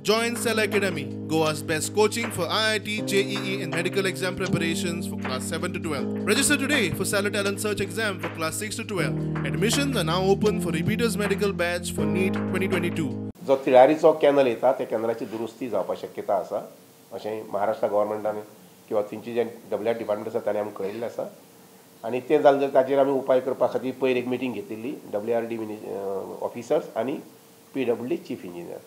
Join Cell Academy, Goa's best coaching for IIT, JEE and medical exam preparations for class 7 to 12. Register today for Stellar Talent Search exam for class 6 to 12. Admissions are now open for repeaters medical batch for NEET 2022. जो तिळारीचो canal येता त्या कॅनलाची दुरुस्ती जावपाक शक्यता आसा अशें महाराष्ट्र गव्हर्मेंटान किंवा थंयचे जे डब्ल्यू आर डिपार्टमेंट आसा ताणें आमकां कळयल्लें आसा आनी तें जालें जाल्यार ताचेर आमी उपाय करपा खातीर पयर एक मिटींग घेतिल्ली डब्ल्यू आर डी ऑफिसर्स आनी P W D chief engineer.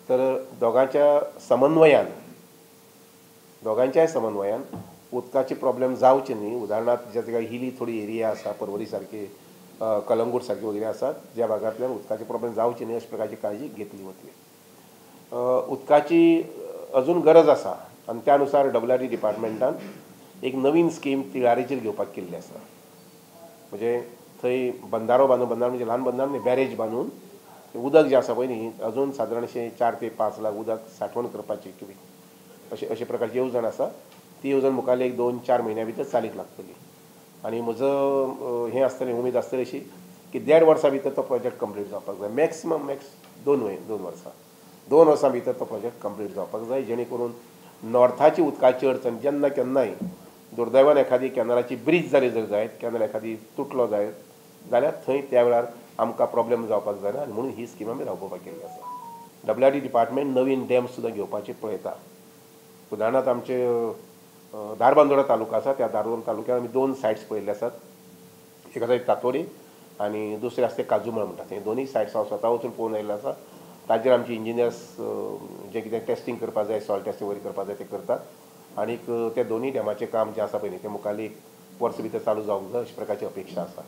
तर दोगांच्या समन्वयान उदकाचे प्रॉब्लेम जावचे न्ही. उदाहरणार्थ ज्या जाग्यार हिली थोडी एरिया आसा, पर्वरी सारकी, कलंगूट सारकी वगैरे आसात, ज्या भागांतल्यान उदकाचे प्रॉब्लेम जावचे न्ही अशा प्रकारची काळजी घेतली वतली. उदकाची अजून गरज आसा आनी त्या अनुसार डब्ल्यू आर डी डिपार्टमेंटान एक नवीन स्कीम तिळारीचेर घेवपाक केल्ली आसा. म्हणजे थंय बंदारो बांदून, बंदारो म्हणजे ल्हान बंदारो न्ही, बॅरेज बांदून उदक जें आसा पळय न्ही अजून सादारणशें 4 ते 5 लाख उदक सांठवण करपाची अशे अशे प्रकारची येवजण आसा. ती येवजण मुखार एक 2-4 म्हयन्या भितर चालीक लागतली आनी म्हजो हें आसतलें, उमेद आसतली अशी की 1.5 वर्सां भितर तो प्रोजेक्ट कंप्लीट जावपाक जाय. मॅक्सिमम मॅक्स 2 वर्सां, 2 वर्सां भितर तो प्रोजेक्ट कंप्लीट जावपाक जाय, जेणे करून नॉर्थाची उदकाची अडचण जेन्ना केन्नाय दुर्दैवान एखादी कॅनलाची ब्रीज जाली जर जायत, कॅनल एखादी तुटलो जायत जाल्यार थंय त्या वेळार आमकां प्रॉब्लेम जावपाक जायना आनी म्हणून ही स्कीम आमी राबोवपाक केल्ली आसा. डब्ल्यू आर डी डिपार्टमेंट नवीन डॅम सुद्दां घेवपाची पळयता. उदाहरणार्थ आमचे धारबांदोडा तालुका आसा, त्या धारबांदोडा तालुक्यात आमी 2 सायट्स पळयल्ले आसात. एक आसा तातोडी आनी दुसरें आसा तें काजूमळ म्हणटा. ते दोनूय सायट्स हांव स्वता वचून पळोवन आयिल्लो आसा. ताजेर आमचे इंजिनियर्स जें कितें टेस्टींग करपाक जाय, सॉयल टेस्टींग वगैरे करपाक जाय तें करतात आनीक त्या दोनूय डॅमाचें काम जें आसा पळय न्ही तें मुखार 1 वर्स भितर चालू जावंक जाय अशा प्रकारची अपेक्षा आसा.